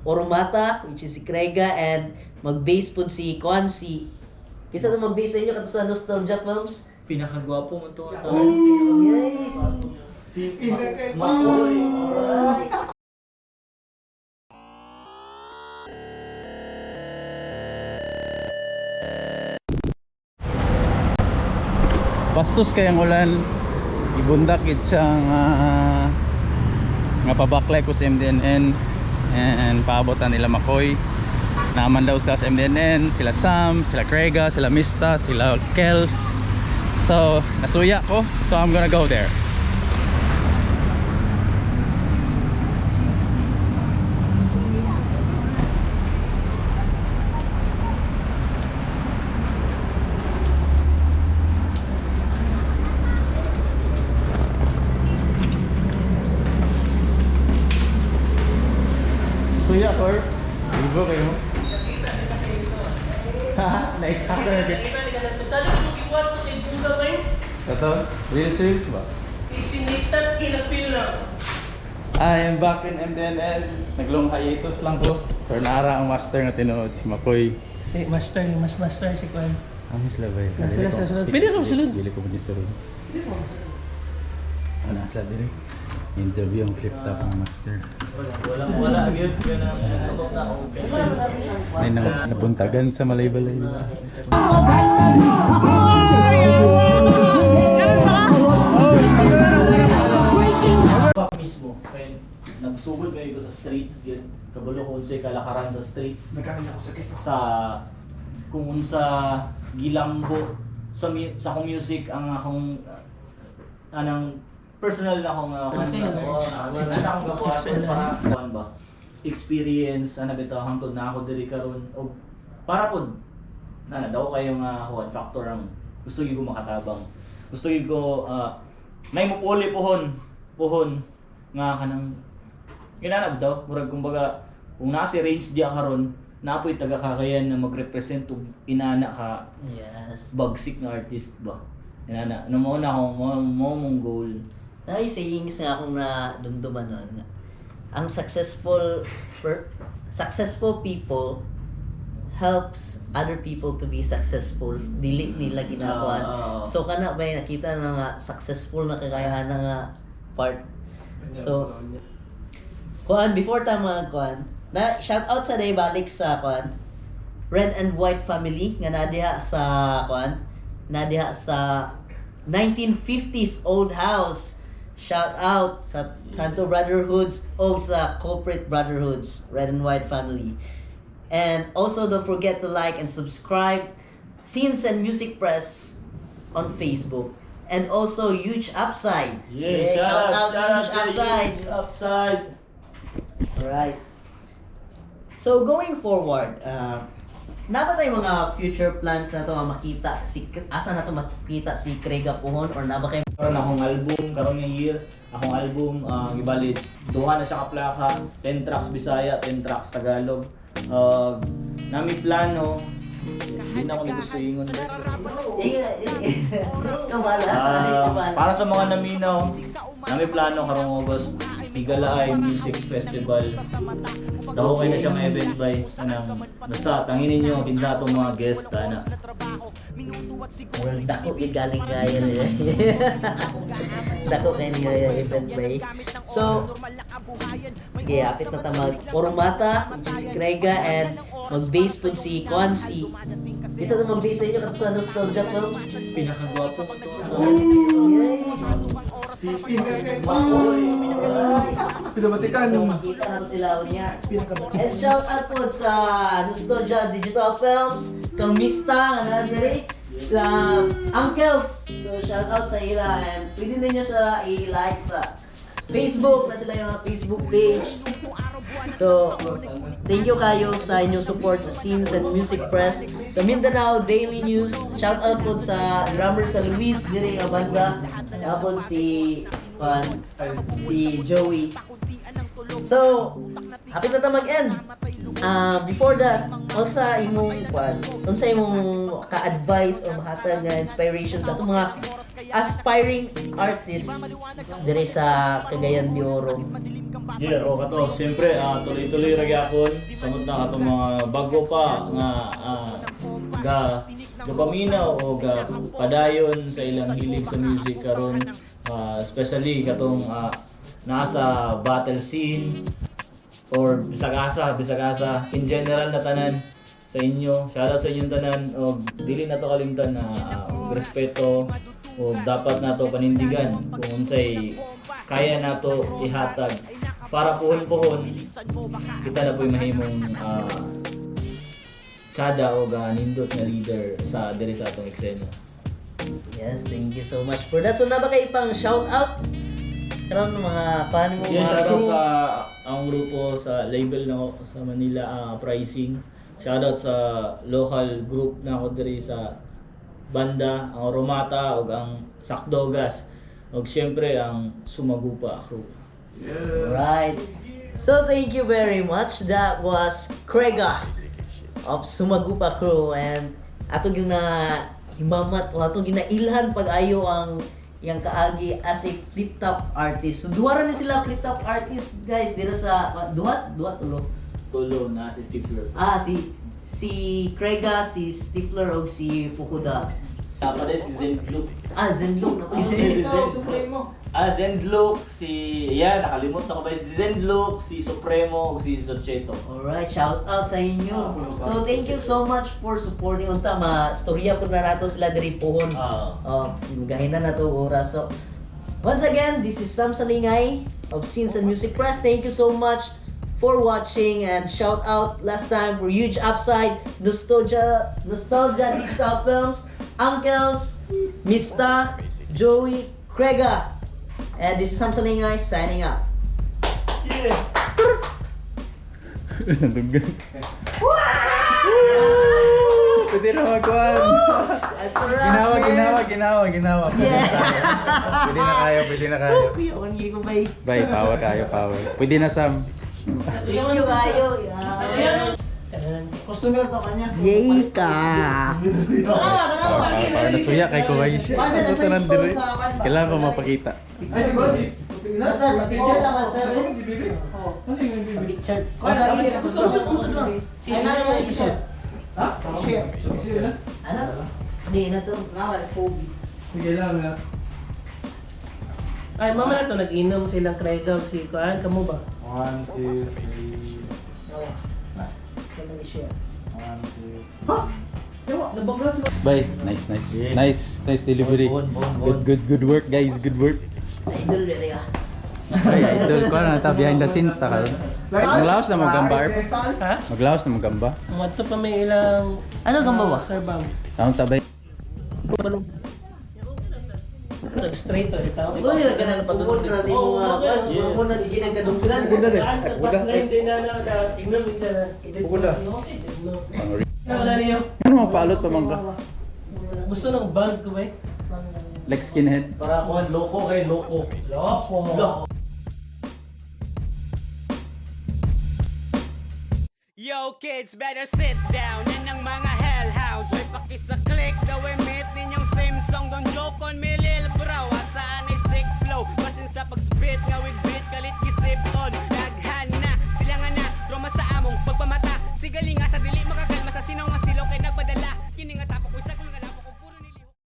Oromata, which is si Krega, and mag-bass pud si Kwan, si kinsa to mag-bass sa inyo kato sa Nostalgia Films? Pinakagwapo mo to. Yes. Si Makoy. Alright. Bastos kayang ulan. Ibundak gid siya nga nga pabaklay ko sa MDNN and paabotan nila Makoy. Naaman daw sila sa MDNN, sila Sam, sila Krega, sila Mista, sila Kels. So, nasuya ko. So, I'm gonna go there. Suya ko. Libo kayo. Ha? Naikaka na din. Ito? Reels reels ba? I am back in MDNL. Naglong hiatus lang ko. Pero naara ang master nga tinuod si Makoy. Eh, master, mas master si Kwan. Ang sila ba yun? Nasa sila sa sulod. Pwede ka sulod. Dili ko mag-istorya. Ano sila dili? Interview ang flip top ng master. Walang wala gyud kanang sabot na open. Ay, nang nabuntagan sa Malaybalay. Mismo kay nagsugod kayo ko sa streets gyud. Kabalo ko unsay kalakaran sa streets. Sa kung unsa gilambo sa sa akong music ang akong anang personal na akong kanta akong gabuhaton para kuan ba experience ana bitaw hangtod na ako diri karon og para pod na daw kayo nga kuan factor ang gusto gyud ko makatabang, gusto gyud ko nay mo puli pohon pohon nga kanang ginana bitaw murag kumbaga kung naa si range diya karon naa po'y taga Cagayan na magrepresent og inana ka bagsik nga artist ba inana no mo na ako mo mo mong goal. Naay sayings nga akong nadumduman nun nga. Ang successful people helps other people to be successful. Dili nila ginakuan. So kana ba yung nakita na nga successful na kakayahan na nga part. So kuan before ta mga kuan, na shout out sa day balik sa kuan Red and White Family nga nadiha sa kuan, nadiha sa 1950s old house. Shout out sa Tanto Brotherhoods o sa Corporate Brotherhoods, Red and White Family. And also don't forget to like and subscribe Scenes and Music Press on Facebook. And also Huge Upside. Yeah, shout out, shout Huge out sa Upside. Huge Upside. Alright. So going forward, na ba tayong mga future plans na to nga makita si asa na to makita si Craig Apuhon or na ba kay Karon akong album karon nga year, akong album gibalit duha na siya ka plaka, 10 tracks Bisaya, 10 tracks Tagalog. Nami plano, hindi na ako ni gusto ingon. Eh, eh, kabala, kabala. Para sa mga naminaw, nami plano karong August, Higalaay Music Festival. Daho kayo na siyang event by anang basta tanginin niyo kinsa atong mga guest ana. Well, dako yung galing gaya nila. Dako kayo nga yung event ba eh. So, sige, hapit na ta mag Oromata, which is si Krega, and mag-bass po si Kwan, si isa na mag-bass sa inyo kato sa Nostalgia Films. Pinakagwapo mo to. Yes! Si Makoy. Pinamatikan. Makita na to sila niya. And shout out po sa Nostalgia Digital Films, kang Mista, nga nandiri, sa Uncles. So shout out sa ila and pwede ninyo siya i-like sa Facebook na sila yung mga Facebook page. So, thank you kayo sa inyong support sa Scenes and Music Press, sa Mindanao Daily News. Shout out po sa drummer sa Luis diri nga banda. Tapos si pan, si Joey. So, happy na ta mag-end. Before that, unsa imong kwan, unsa imong ka-advice o mahatag nga inspiration sa atong mga aspiring artists dire sa Cagayan de Oro? Yeah, o kato, siyempre tuloy-tuloy ra gyapon samot na katong mga bago pa nga ga gapaminaw o ga padayon sa ilang hilig sa music karon, especially katong naa sa battle scene or bisag asa in general na tanan sa inyo. Shoutout sa inyong tanan og dili na to kalimtan na og respeto o dapat nato panindigan kung unsay kaya nato ihatag para puhon-puhon kita na po'y mahimong tsada o nindot na leader sa diri sa atong eksena. Yes, thank you so much for that. So, na ba kayo pang shout out? Karon mga paano mo Yeah, mga shoutout crew? sa ang grupo sa label na sa Manila, Pricing. Shoutout sa local group na ako diri sa banda, ang Romata ug ang Sakdogas. Ug syempre ang Sumagupa crew. Right. So thank you very much. That was Krega of Sumagupa Crew and atong yung na himamat o atong ginailhan pag-ayo ang iyang kaagi as a flip top artist. So duha ra ni sila flip top artist, guys, dira sa duha duha tulo. Tulo na si Stifler. Ah, si si Krega, si Stifler o si Fukuda. Dapat si Zendlook. Ah, Zenlok na Si Zen. Ah, Zendlook, si... Yeah, nakalimot na ko ba? Si Zendlook, si Supremo, ug si Socheto. Alright, shout out sa inyo. So thank you so much for supporting unta ma storya pud na nato sila diri pohon. Ah. Oh, gahinan na to oras. So once again, this is Sam Salingay of Scenes and Music Press. Thank you so much for watching and shout out last time for Huge Upside, Nostalgia, Nostalgia Digital Films, Uncles, Mista, Joey, Krega. And this is Sam Salingay signing out. Yeah! Dugan. Pwede na magkuhan. That's a wrap, Ginawa, man. ginawa, ginawa, ginawa. Pwede na tayo. Pwede na kayo, pwede na kayo. Kuya, ongi ko ba? Bye, power kayo, power. Pwede na, Sam. Thank you kayo. Yeah. Customer to kanya. Yay ka! Tanawa, tanawa. Para nasuya kay Kuwai siya. Pansin, Ito tanan nag-install dire. sa kan ba? Kailangan ko mapakita. Ay, si Boss. Sir, picture lang ka, sir. Si Bibi. Picture. Ay, na, ay, share. Ha? Share. Ano? Hindi na to. Sige lang, ha. Ay, mama na to, nag-inom silang Krega ug si Kuan, kamo ba? 1, 2, 3. Kailangan i-share. 1, 2. Nabangla sila. Bye. Nice, nice. Yeah. Nice, nice delivery. Bon, bon, bon. Good, good, good work, guys. Good work. Idol rin ka. Ay, idol ko na ta behind the scenes ta karon. Maglaos na mo gamba, Arp. Ha? Maglaos na mo gamba. Madto pa may ilang Ano gamba ba? Sir Bam. Taon tabay. Nag-straight to, bitaw. Ikaw nila ka nang pagod na ni mo nga. Mo na sige nagkaduggan. Pas na hindi na na na inom hindi na. Pugula. Wala niyo. Ano mo palot pa man ka? Gusto ng bag ko ba eh? Like skinhead. Para kuhan, loko kay loko. Loko. Loko. Yo kids, better sit down. Yan ang mga hellhounds. May pakisa-click. The way meet ninyong theme song. Don't joke on me, lil bro.